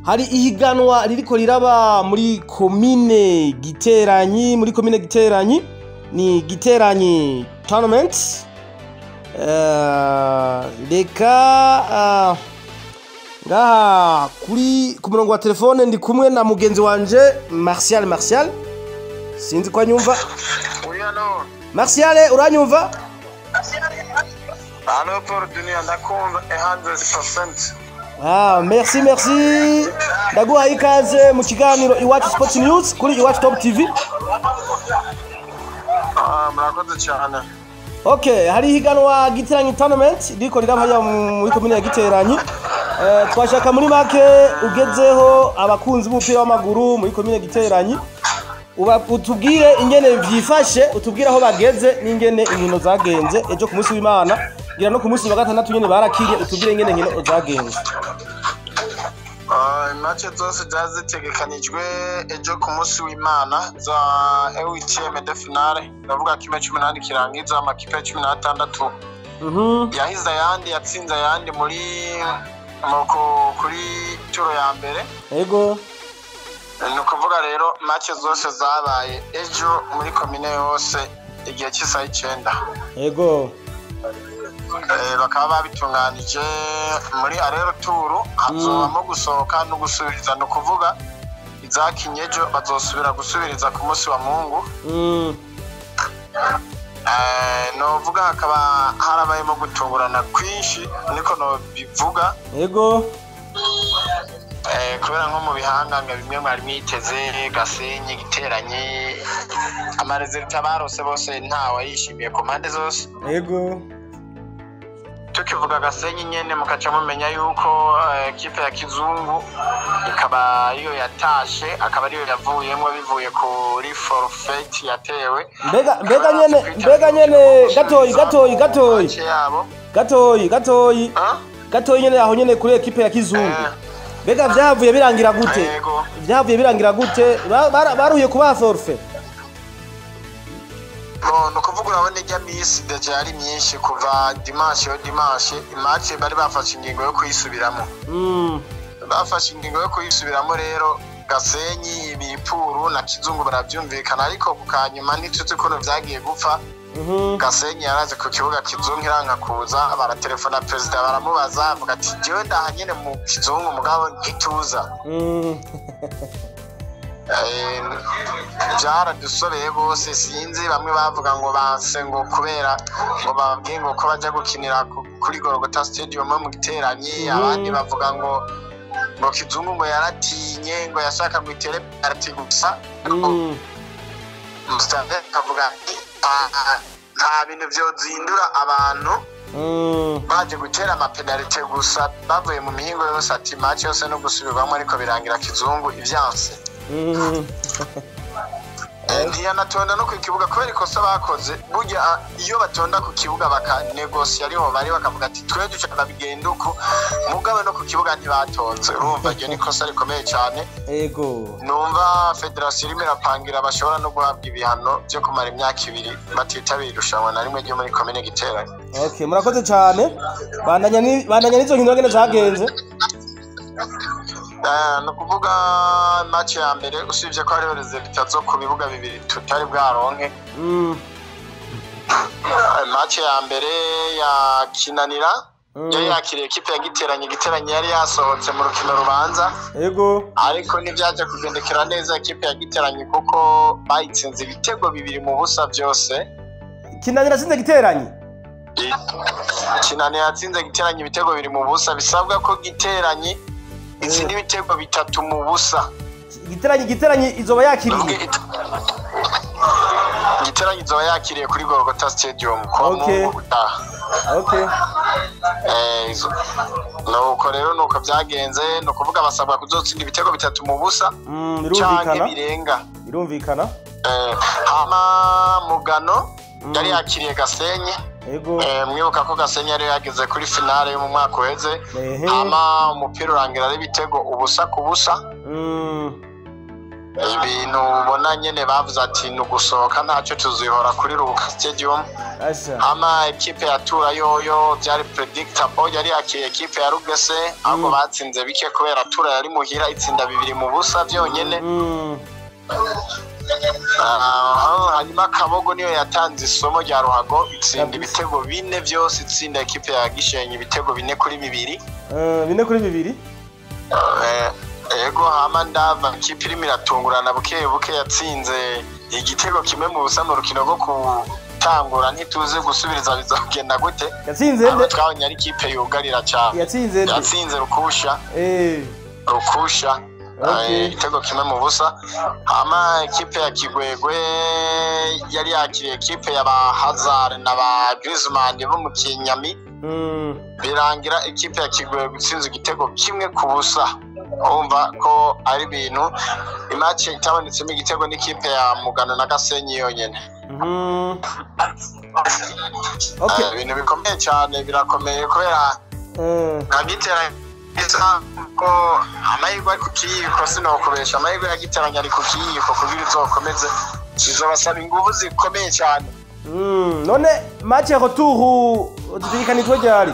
hari ihiganwa ririko riraba muri komine Giteranyi. Muri komine Giteranyi ni Giteranyi tournament. Reka ngaha kuri ku murongo wa telefone ndi kumwe na mugenzi wanje Martial. Martial, sinzi ko anyumva. Oui, allô. Martial, uranyumva? Allô, Paul Dunia, ndakumva 100%. Ah, merci, merci. Ndaguha ikaze mu kiganiro Iwacu Sports News kuri Iwacu Top TV. Ah, murakoze cyane. Okay, hari ihiganwa Giteranyi tournament ririko riraba hariya muri komine ya Giteranyi. Twashaka muri make ugezeho abakunzi b'umupira w'amaguru muri komine Giteranyi. Uba utubwire ingene vyifashe, utubwire aho bageze n'ingene inkino zagenze ejo ku munsi w'Imana, ngira no ku munsi wa gatandatu nyene barakinye, utubwire ingene inkino zagenze. Ah, match zose zari zitegekanijwe ejo ku munsi w'Imana za huitième de finale, ndavuga kimwe cy'umunani kirangiza, amakipe 16 yahize ayandi, yatsinze ayandi muri kuri tour ya mbere. Ni ukuvuga rero match zose zabaye ejo muri komine yose igihe cy'isaha 9. Bakaba babitunganije muri aller-retour, hazobamo gusohoka no gusubiriza. Ni ukuvuga izakinye ejo bazosubira gusubiriza ku munsi wa Mungu. Novuga hakaba harabayemo gutungurana kwinshi, niko nobivuga. Kubera nko mu bihanganga bimwe mwari mwiteze, Gasenyi, Giteranyi, ama résultats barose bose ntawe yishimiye ku mpande zose. Tukivuga Gasenyi nyene, mukaca mumenya yuko ekipe ya Kizungu ikaba ariyo yatashe, akaba ariyo yavuyemwo bivuye kuri forfait yatewe. Mbega nyene gatoyi gatoyi gatoyi. Match yabo. Gatoyi gatoyi. Ah? Gatoyi nyene, aho nyene kuri ekipe ya Kizungu, mbega vyavuye birangira gute? Vyavuye birangira gute? Baruhiye kubaha forfait? Bon, ni ukuvuga urabona ijya misi déjà yari myinshi kuva dimanche, yo dimanche match bari bafashe ingingo yo kuyisubiramo. Bafashe ingingo yo kuyisubiramo rero, Gasenyi, Ibipuru na Kizungu barabyumvikana, ariko ku kanyuma ntituzi ukuntu vyagiye gupfa. Gasenyi yaraje ku kibuga, Kizungu iranka kuza. Baratelefona perezida baramubaza, avuga ati: "Jewe ndaha nyene mu Kizungu, mugabo ntituza." Byaradusobeye bose, sinzi, bamwe bavuga ngo banse ngo kubera ngo bababwiye ngo ko baja gukinira kuri Gorogota Stadium mu Giteranyi, abandi bavuga ngo Kizungu ngo yaratinye, ngo yashaka ngo itere penalty gusa. Mustafa akavuga ati: "Ah, nta bintu vyozindura abantu baje gutera ama penalty gusa bavuye mu mihingo yose", ati match yose no gusubirwamo, ariko birangira Kizungu ivyanse. Ntiyanatonda no ku kibuga kubera ikosa bakoze. Burya iyo batonda ku kibuga bakanegosiya, ariho bari bakavuga ati: "Twe dushaka bigenda uku", mugabo no ku kibuga ntibatonze. Urumva iryo ni ikosa rikomeye cyane. Numva federasiyo irimo irapangira, bashobora no guhabwa ibihano byo kumara imyaka 2 batitabira irushanwa na rimwe ryo muri komine Giteranyi. Okay, murakoze cyane. Bandanya n'izo nkino ngene zagenze. Ni ukuvuga match ya mbere, usibye ko hariho résultats zo ku bibuga bibiri tutari bwaronke, match ya mbere ya Kinanira yari yakiriye ekipe ya Giteranyi. Giteranyi yari yasohotse mu rukino rubanza, ariko ntibyaje kugendekera neza ekipe ya Giteranyi kuko bayitsinze ibitego 2-0 byose. Kinanira sinze Giteranyi. Kinanira yatsinze Giteranyi ibitego 2-0, bisabwa ko Giteranyi itsinda ibitego 3-0. Giteranyi izoba yakiriye. Giteranyi izoba yakiriye kuri Gorogota Stadium kwa Mungu utaha. Nuko rero nuko byagenze, ni ukuvuga basabwa kuzotsinda ibitego 3-0 canke Birumvikana. birenga. Birumvikana. Hama Mugano yari yakiriye Gasenyi. Mwibuka ko Gasenyi yari yageze kuri finale yo mu mwaka uheze. Hama umupira urangira ari ibitego 0-0. Ibintu ubona nyene bavuze ati ni ugusohoka, ntacyo, tuzihora kuri Ruhuka Stadium. Asha. Hama ekipe ya Tura yoyo byari predictable, yari yakiriye ekipe ya Rugese, ahubwo batsinze bike kubera Tura yari muhira, itsinda 2-0 byonyene. Aha, hanyuma Kabogo niyo yatanze isomo rya ruhago, itsinda ibitego bine byose, itsinda ekipe ya Gishenyi ibitego 4-2. 4-2. Ego. Hama ndava ikipe irimo iratungurana buke buke, yatsinze igitego 1-0 mu rukino rwo gutangura, ntituze gusubiriza bizagenda gute. Yatsinze Aho nde? twabonye ari ikipe yugarira cyane. Yatsinze nde? Yatsinze Rukusha. Rukusha. Igitego 1-0. Hama ikipe ya Kigwegwe yari yakiriye ekipe ya ba Hazard na ba Griezmann bo mu Kinyami, birangira ikipe ya Kigwegwe itsinze igitego 1-0. Urumva ko ari ibintu i match itabonetsemo igitego n'ikipe ya Mugano na Gasenyi yonyene. Ibintu bikomeye cyane, birakomeye kubera nka Giteranya isa ko amahirwe ari ku kiyiko, sinokubesha, amahirwe ya Giteranya ari ku kiyiko. Kugira izokomeze bizobasaba inguvu zikomeye cyane. None match ya retour zitegekanijwe ryari?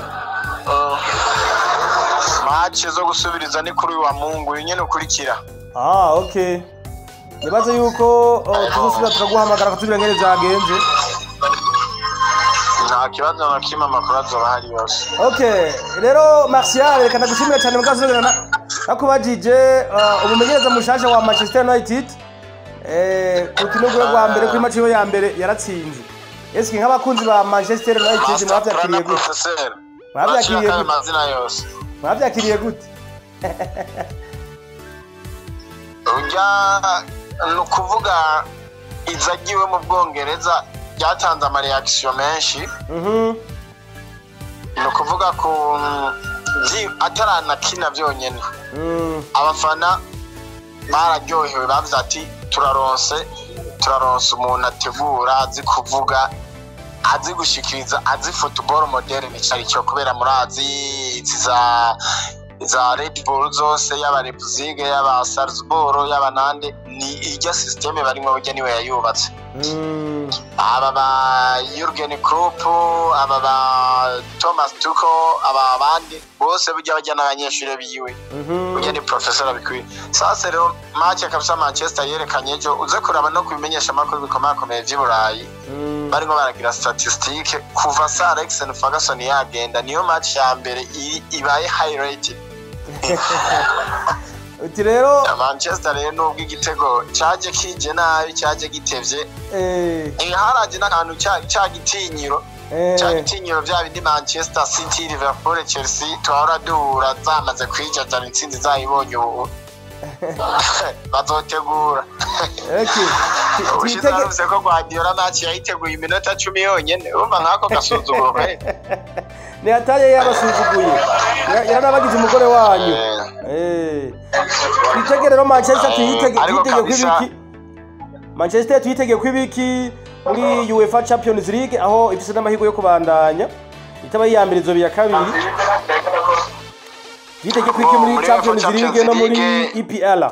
Match zo gusubiriza ni kuri uyu wa Mungu, uyu nyene ukurikira. Ah, okay, nibaze yuko tuzosubira tukaguhamagara kutubwira ngene vyagenze. Nta kibazo na kimwe, amakuru azoba ahari yose. Okay, rero Martial, reka ndagushimira cyane. Mukazogera nakubajije umumenyereza mushasha wa Manchester United, ku rukino rwe rwa mbere, kuri match yiwe ya mbere yaratsinze. Eske nk'abakunzi ba Manchester United mwavyakiriye gute? Professeur. Mwavyakiriye gute? Amazina yose. Mwavyakiriye gute? Ujya ni ukuvuga izagiwe mu Bwongereza ryatanze ama réaction menshi. Ni ukuvuga ku ataranakina byonyine, abafana bararyohewe, bavuze ati turaronse umuntu ategura, azi kuvuga, azi gushikiriza, azi football moderne icari cyo, kubera murazi izi za Red Bull zose, yaba Leipzig, yaba Salzburg, yaba nande, ni irya système barimwo, burya niwe yayubatse. Aba ba Jurgen Klopp, aba ba Thomas Tuchel, aba bandi bose burya bajya n'abanyeshuri biwe. Burya ni professor abikwiye. Sasa rero match kabisa Manchester yerekanye ejo, uze kuraba no kubimenyesha amakuru bikomakomeye vy'i Burayi, barimo baragira statistique, kuva Sir Alex Ferguson yagenda niyo match ya mbere ibaye high rated. Uti rero Ya Manchester rero, nubwo igitego cyaje kije nabi, cyaje gitevye, haraje n'akantu ca gitinyiro, ca gitinyiro vya bindi Manchester City, Liverpool, Chelsea twahora duhura zamaze kwijajana intsinzi zayibonye, ubu bazotegura. Ubushize Twitege bavuze ko Guardiola match yayiteguye iminota 10 yonyene, urumva nk'ako gasuzuguro pe. Ni ataye yabasuzuguye, yaranabagize umugore wanyu. Twitege rero Manchester, tuyitege Ariko tuyitege kabisa kwibiki Manchester, tuyitege kwibiki muri UEFA Champions League, aho ifise n'amahirwe yo kubandanya, itaba iya mbere izoba iya kabiri? Tuyitege kwiki muri Muri UEFA Champions League no muri Champions League, EPL?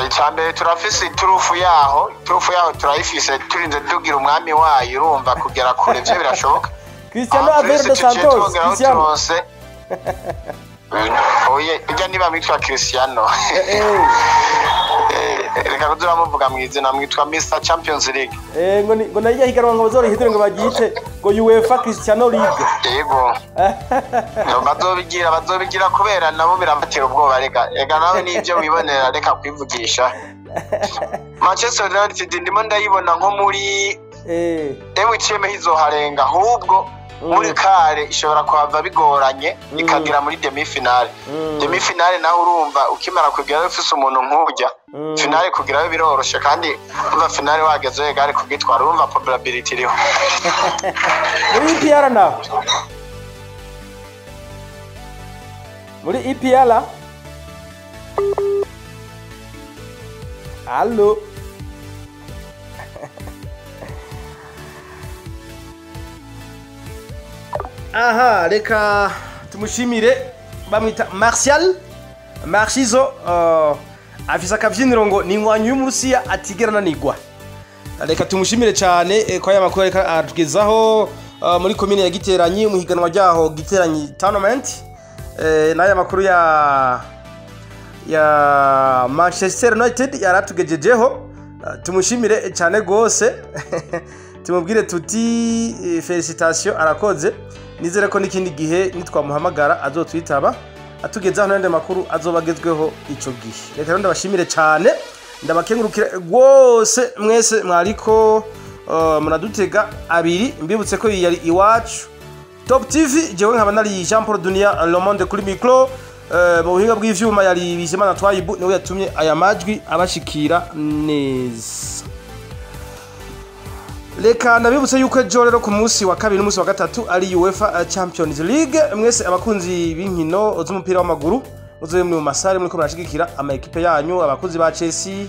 Icambere turafise iturufu yaho, iturufu yaho turayifise, turinze tugira umwami wayo, urumva kugera kure vyo birashoboka. Cristiano Aveiro de Santos, Cristiano. Turonse oye, ujya niba mwitwa Cristiano, reka kuzuramuvuga mu izina, mwitwa Mr Champions League. Ngo narijya higanwa ngo bazorihindure ngo baryite ngo UEFA Cristiano League. Yego. No, bazobigira kubera nabo birabatera ubwoba. Reka ega nawe nibyo wibonera, reka kwivugisha. Manchester United ndimo ndayibona nko muri emutiyeme izoharenga, ahubwo muri kare ishobora kuhava bigoranye, ikagera muri demi finale. Demi finale naho urumva ukimara kugerayo ufise umuntu nk'urya, finale kugerayo biroroshe, kandi urumva finale wagezeyo egare kugitwara, urumva probability iriho. Muri EPL naho, muri EPL, allo? Aha, reka tumushimire, bamwita Martial Marchizo. Afise akavyiniro ngo ni inywanyi y'Umurusiya atigera ananigwa. Reka tumushimire cyane ko aya makuru ariko atugezaho muri komine ya Giteranyi mu higanwa ryaho Giteranyi Tournament, n'aya makuru ya Manchester United yaratugejejeho. Tumushimire cyane gose, tumubwire tuti félicitations, arakoze. Nizere ko n'ikindi gihe nitwamuhamagara azotwitaba, atugezaho n'andi makuru azoba agezweho ico gihe. Reka rero ndabashimire cyane, ndabakengurukire rwose mwese mwariko muradutega abiri. Mbibutse ko iyi yari Iwacu Top TV, jewe nkaba nari Jean Paul Dunia Le Monde kuri micro. Mu buhinga bw'ivyuma yari Bizimana Twayibu, niwe yatumye aya majwi abashikira neza. Reka ndabibutse yuko ejo rero ku munsi wa kabiri n'umunsi wa gatatu ari UEFA Champions League. Mwese abakunzi b'inkino z'umupira w'amaguru, muzobe muri mu masare muriko murashigikira ama équipe yanyu: abakunzi ba Chelsea,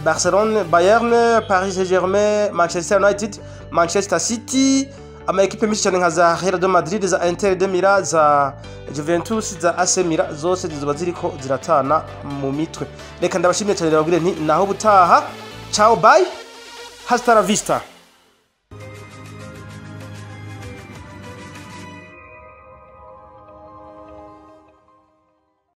Barcelone, Bayern, Paris Saint-Germain, Manchester United, Manchester City, ama équipe menshi cyane nka za Real de Madrid, za Inter de Milan, za Juventus, za AC Milan, zose zizoba ziriko ziratana mu mitwe. Reka ndabashimiye cyane, ndababwire nti naho butaha. Ciao, bye, hasta la vista.